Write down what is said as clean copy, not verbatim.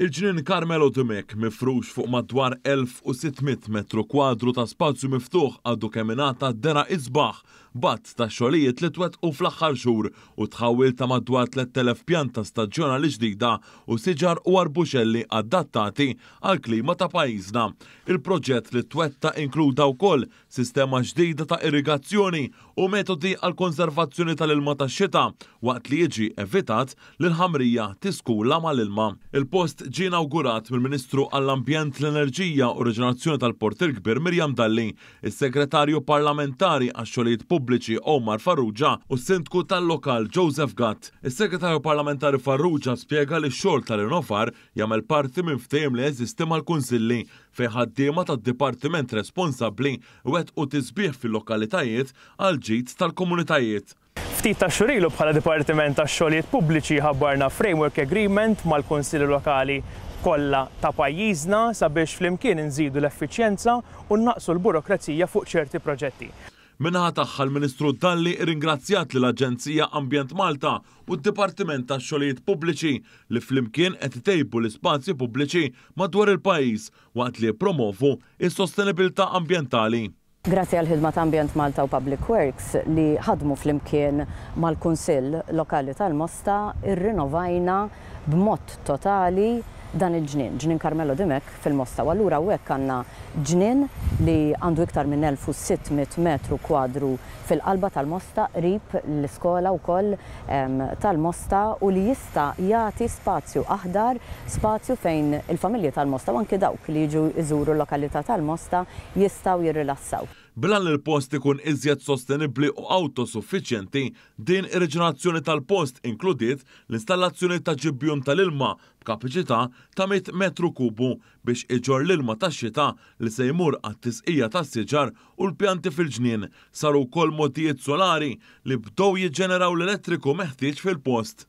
Il-Ġnien Carmelo Dimech, mifrux fuq madwar 1,600 metru kwadru ta' spazju miftuħ għadu kemm ingħata dehra isbaħ b'għadd ta' xogħlijiet li twettqu fl-aħħar xhur u tħawwil ta' madwar 3,000 pjanta staġjonali ġdida u siġar u arbuxelli adattati għall-klima ta' pajjiżna. Il-proġett li twettaq inkluda wkoll sistema ġdida ta' irrigazzjoni u metodi għall-konservazzjoni tal-ilma tax-xita waqt li jiġi evitat li l-ħamrija tiskula mal-ilma. Il-post ġie inawgurat mill-Ministru għall-Ambjent, l-Enerġija u r-Riġenerazzjoni tal-Port il-Kbir Miriam Dalli, is-Segretarju Parlamentari għax-Xogħlijiet Pubbliċi Omar Farrugia u s-Sindku tal-lokal Joseph Gatt. Is-Segretarju Parlamentari Farrugia spjega li x-xogħol ta' rinnovar jagħmel parti minn ftehim li jeżisti mal-Kunsilli fejn ħaddiema tad-dipartiment responsabbli iwettqu tisbiħ fil-lokalitajiet għall-ġid tal-komunitajiet. Ftit tax-xhur ilu bħala Dipartiment tax-Xogħlijiet Pubbliċi ħabbarna framework agreement mal-Kunsilli Lokali kollha ta' pajjiżna sabiex flimkien inżidu l-effiċjenza u nnaqqsu l-burokrazija fuq ċerti proġetti. Min-naħa tagħha l-Ministru Dalli rringrazzjat lill-Aġenzija Ambjent Malta u d-Dipartiment tax-Xogħlijiet Pubbliċi li flimkien qed itejbu l-ispazji pubbliċi madwar il-pajjiż waqt li jippromovu s-sostenibilità ambjentali. Grazzi għall-ħidma ta' Ambjent Malta u Public Works li ħadmu flimkien mal-Kunsill Lokali tal-Mosta rrinovajna b'mod totali dan il-ġnien, Ġnien Carmelo Dimech fil-Mosta u allura hawnhekk għandna ġnien li għandu iktar minn 1,600 metru kwadru fil-qalba tal-Mosta qrib l-iskola wkoll tal-Mosta u li jista' jagħti spazju aħdar, spazju fejn il-familji tal-Mosta u anki dawk li jiġu jżuru l-lokalità tal-Mosta jistgħu jirrilassaw. Bil-għan li l-post ikun iżjed sostenibbli u awtosuffiċjenti, din ir-riġenerazzjoni tal-post inkludiet l-installazzjoni ta' ġibjun tal-ilma b'kapaċità ta' 100 metru kubu biex iġorr l-ilma tax-xita li se jmur għat-tisqija tas-siġar u l-pjanti fil-ġnien. Saru wkoll mogħdijiet solari li bdew jiġġeneraw l-elettriku meħtieġ fil-post.